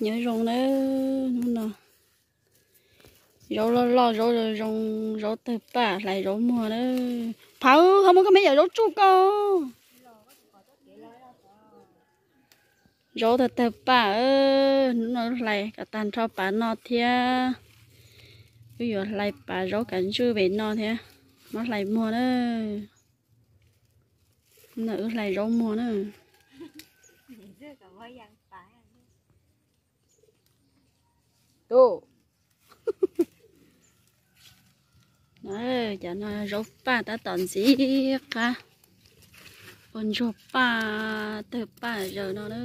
Nyob zoo na, hnub no zaub loj loj, zaub zoo zoo, zaub tawg paj, hlais zaub muag na. Phawv, ho muab koj me yam zaub tsuj koj. Zaub tawg tawg paj, hnub no wb hlais kom tag nrho pav no thiab. Wb yuav hlais pav zaub kav ntswj pem no thiab. Muab hlais muag na. No wb hlais zaub muag na. Tus, cov no zaub paj tab tom ntxim qab, ua ntsuag paj, tawg paj zaws no na.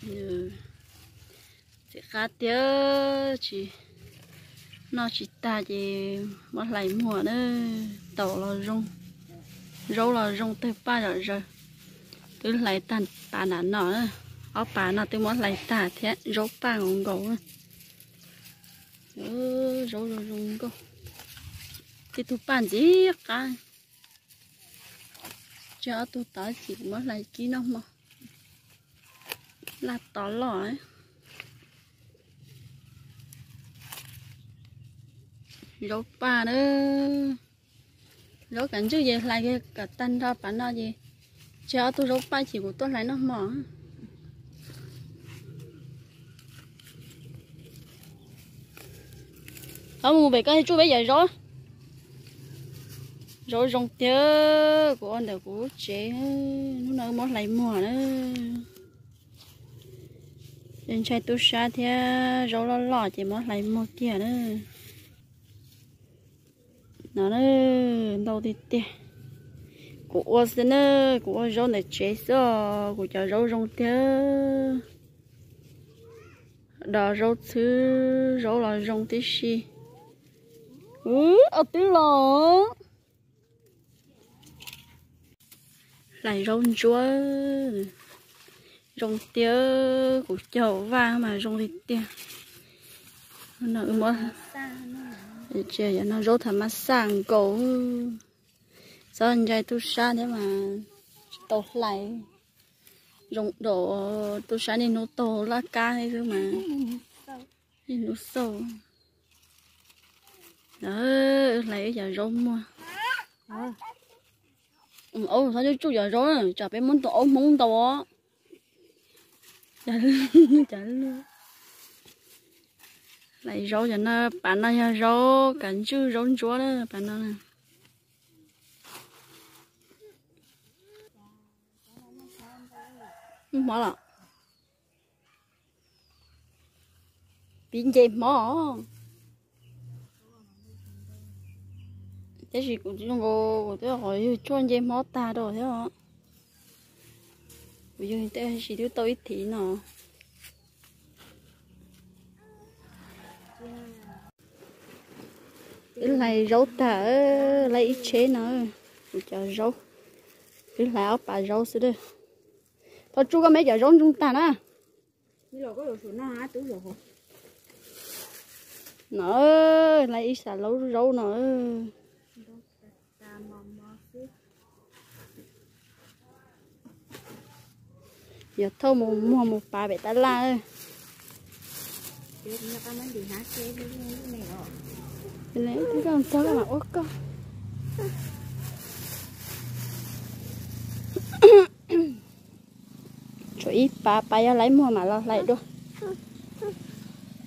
Ntxim qab tiag, tsis noj tsis tag ces muab hlais muag na. Taum los zoo, zaub los zoo, tawg paj zom zaws. Twb hlais tag pav nram no, ob pav no twb muab hlais tag thiab, zaub paj nkaus nkaus. Zaub zoo zoo nkauj, tej tug paj ntxim qab. Tseg ob tug tod ces kuv muab hlais kib noj hmo. Laj tod loj. Zaub paj na. Zaub kav ntswj ces hlais kom tag nrho pav no ces tseg ob tug zaub paj ces kuv tuaj hlais noj hmo. Thov mus pem koj tsuj peb yam zaub. Zaub zoo tiag, kuv ua ntawm kuv lub tsev, hnub no muab hlais muag na. Ntshai tub sab thiab, zaub loj loj ces muab hlais muag kiag na. No na, ntau tiag tiag. Kuv ua xwb na, kuv ua zaub ntawm tsev xwb os, kuv cov zaub zoo tiag. Dov zaub txhwb, zaub los zoo tib si. Ub, ob twb los. Hlais zaub ntsuab zoo tiag, kuv caug vaj mas zoo li tiag. Zaub thav mas xaj nkaus, txhob ntshai tub sab thiab mas tsis tau hlais. Zoo dua tub sab niaj hnub taug laj kab thiab xwb mas niaj hnub xauj. Hlais ib yam zaub muag. Aub, txhob tsuj tsuj yam zaub na, tsam peb muab tus aub hmoob ntaus os. Hlais zaub cov no, pav no yog zaub kav ntswj zaub ntsuab na, pav no. Hmov los? Piv nce hmov. Tab sis kuv zoo nkaus kuv twb qhov yug tshuaj nce hmov tag rau thiab os. Kuv yug tej sis twb tau ib thiv no. Wb hlais zaub tag, hlais ib tsheb no, kuv cov zaub. Wb hlais ob pav zaub xwb. Thov tsuj koj me cov zaub ntsoog tag na. No, hlais ib sam laub zaub no. Yog thauj mus muag mus pav pem tab laj. Twb txog mas ua koj. Tshuav ib pav, pav yog laib muag mam los hlais dua.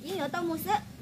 Yeej yuav tau mus xwb.